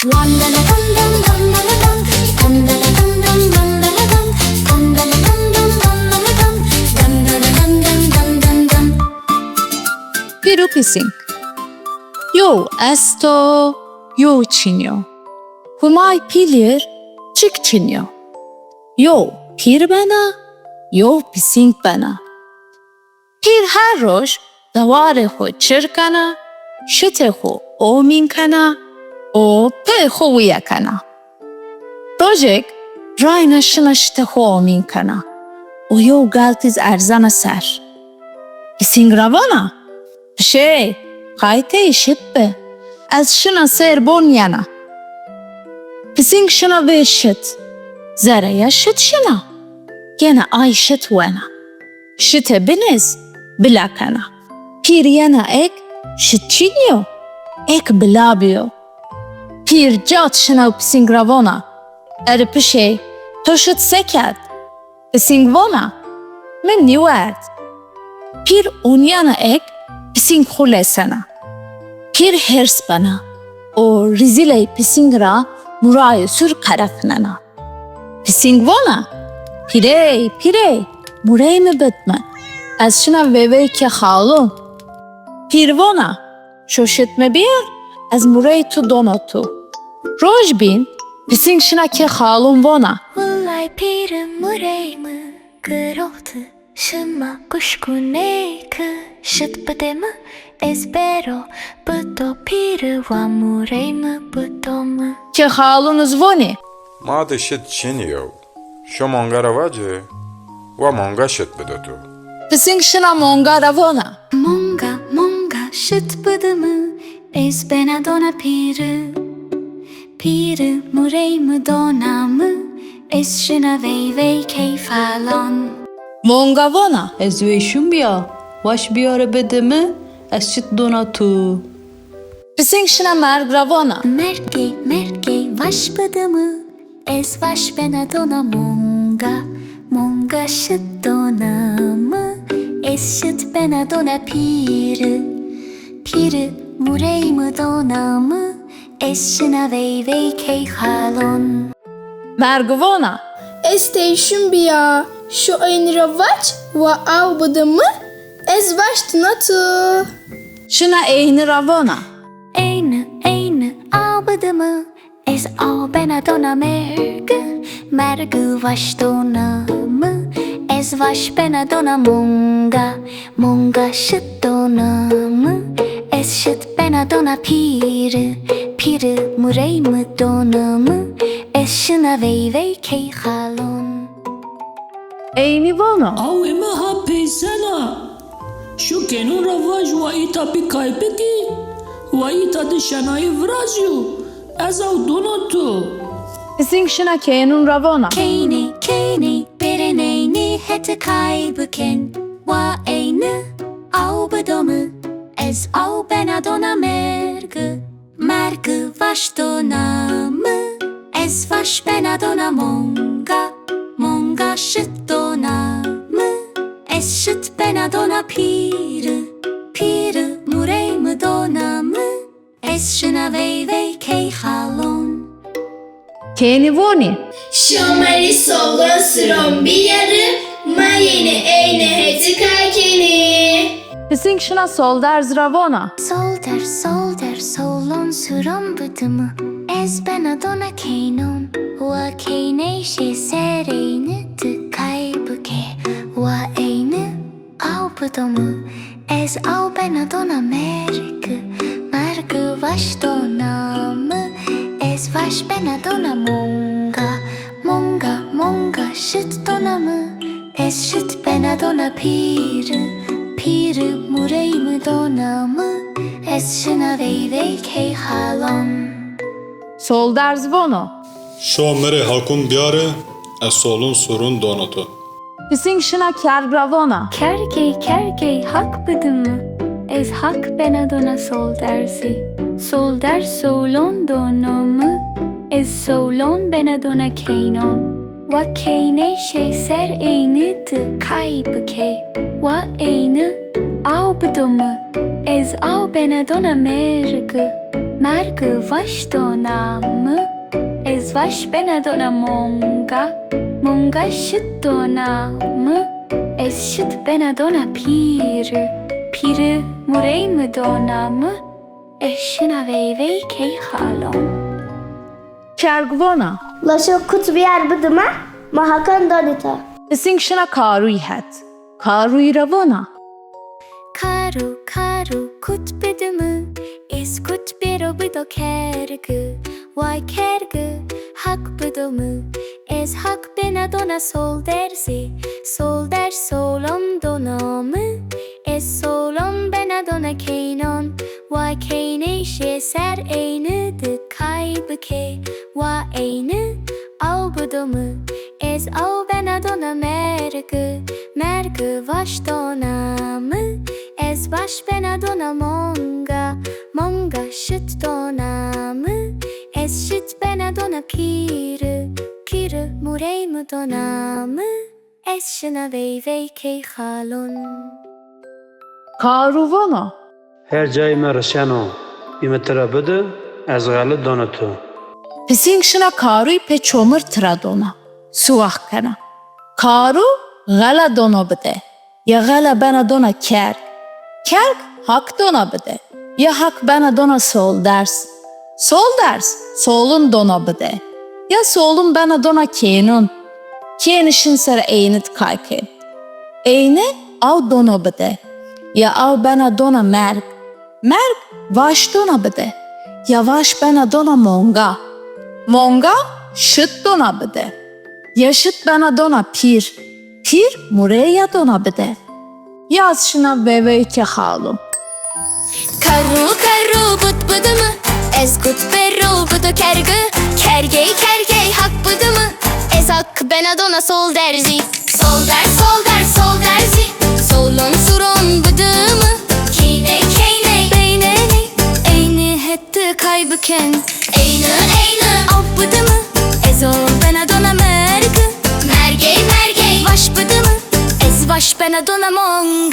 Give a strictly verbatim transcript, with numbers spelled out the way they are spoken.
Pîr û pisîng. Yew esto, yew çinyo. Humay pîlîr çik çinyo. Yew pîr bena, yew pisîng bena. Pîr her roj dewarê xo çir kena, şitê xo omîn kena û pê xo wîye kena. Rojêk rayna şina şitê xo omîn kena û yew galtîz erzena ser. Pisîng ra vana, "Pişê, qaytey şit bi. Ez şina sêr bon yena." Pisîng şina vêr şit. Zerreya şit şina. Gene ay şit wena. Şitê binêz bila kena. Pîr yena eg, şit çinyo, eg bila biyo. Pîr cat şina û pisîng ra vona, "Erê pişê, to şit se kerd?" Pisîng vona, "Mi nîwerd." Pîr onyana eg, pisîng xo lesena. Pîr hêrs bena û rîzîley pisîng ra murayê sur qerefinena. Pisîng vona, "Pîrey, pîrey, murey mi bid mi. Ez şina veyvey kê xalon." Pîr vona, "Şo şit mi bîyar, ez murey tu dona tu." Roj bîn, pisîng şina kê xalon vona, "Willay pîri, murey mi giroti, şima kuşkuney ki şit bide mi, ez bero bido pîri, wa murey mi bido mi." Kê xalon iz vonî, "Ma de şit çinyo. Şo monga ra vace, wa monga şit bido tu." Pisîng şina monga ra vona, "Monga, monga şit bidi mi, ez bena dona pîri. Pîri, murey mi dona mi, ez şina veyvey key xalon." Monga vona, "Ez weyşun bîya, waş bîyare bidi mi, ez şit dona tu." Pisîng şina merg ra vona, "Mergey, mergey, waş bidi mi, ez waş bena dona monga. Monga şit dona mi, ez şit bena dona pîri. Pîri, murey mi dona mi, ez şina veyvey key xalon." Merg vona, "Ez teyşun bîya, şo eyni ra vac, wa aw bidi mi, ez waş dina tu." Şina eyni ra vona, "Eyni, eyni, aw bidi mi, ez aw bena dona mergi. Mergi waş dona mi, ez waş bena dona monga. Monga şit dona mi, ez şit bena dona pîri. Pîri, murey mi dona mi, ez şina veyvey key xalon." Eyni vano, "Awê mi ha peysena. Şo keynon ra vaj, wa îta bî kay bikî, wa îta di şenayî virazîyo, ez aw dona tu." Pisîng şina keynon ra vona, "Keyney, keyney, bêrên eyni heti kay biken. Wa eyni aw bido mi, ez aw bena dona mergi. Mergi waş dona mi, ez waş bena dona monga. Monga şit dona mi, ez şit bena dona pîri. Pîri, murey mi dona mi, ez şina veyvey key xalon." Keynî vonî, "Şoma rê solon suron bîyarî, ma yenî eyni heti kay kenî." Pisîng şina solderz ra vona, "Solderz, solderz, solon suron bidi mi, ez bena dona keynon. Wa keyney şê ser eyni di kay bike. Wa eyni aw bido mi, ez aw bena dona mergi. Mergi waş dona mi, ez waş bena dona monga. Monga, monga şit dona mi, ez şit bena dona pîri. Pîri, murey mi dona mi, ez şina veyvey key xalon." Solderz vono, "Şo mi rê hakun bîyarî, ez solun surun dona tu." Pisîng şina kerg ra vona, "Kergey, kergey, hak bidi mi, ez hak bena dona solderzî. Solderz solon dono mi, ez solon bena dona keynon. Wa keyney şê ser eyni di kay bikey. Wa eyni aw bido mi, ez aw bena dona mergi. Mergi vaş dona mi, ez vaş bena dona monga. Monga şit dona mi, ez şit bena dona pîri. Pîri murey mi dona mi, ez şina veyvey keyxalon. Kerg vona. Laşo kut biyar bidi mi, ma hakan dani to. Pisîng şina karûyî het. Karûyî ra vona. Karû, karû, kut bidi mi, ez kut bero bido kergi. Wa kergi, hak bido mi, ez hak bena dona solderzî. Solderz solon dona mi, ez solon bena dona keynon. Wa keyney jêser eyni di kay bike. Wa eyni aw bido mi, ez aw bena dona mergi. Mergi vaş dona mi, ez vaş bena dona monga. Monga şit dona mi, ez şit bena dona pîri. Pîri murey mi dona mi, ez şina veyvey keyxalon. Karû vona. Her cayê mi rişeno, bî mi tira bidi, ez xeli dona to. Pisîng şina karûyî pê çomir tira dona. Suwax kena. Karû xela dona bide. Ya xela bena dona kerg. Kerg hak dona bide. Ya hak bena dona solderz. Solderz solun dona bide. Ya solun bena dona kênun. Kêni şin sera eyni di kay kên. Eyni aw dona bide. Ya aw bena dona merg. Merg vaş dona bide. Ya vaş bena dona monga. Monga şit dona bide. Ya şit bena dona pîr. Pîr murey ya dona bide. Yaz şina veyvey keyxalon. Karû, karû, kut bidi mi, ez kut bero bido kergi. Kergey, kergey, hak bidi mi, ez hak bena dona solderzî. Solderz, solderz, solderzî, solon suron bidi mi. Keyney, keyney, beyneney, eyni het di kay biken. Eyni, eyni, aw bidi mi, ez aw bena dona mergi. Mergey, mergey, vaş bidi mi, ez vaş bena dona monga.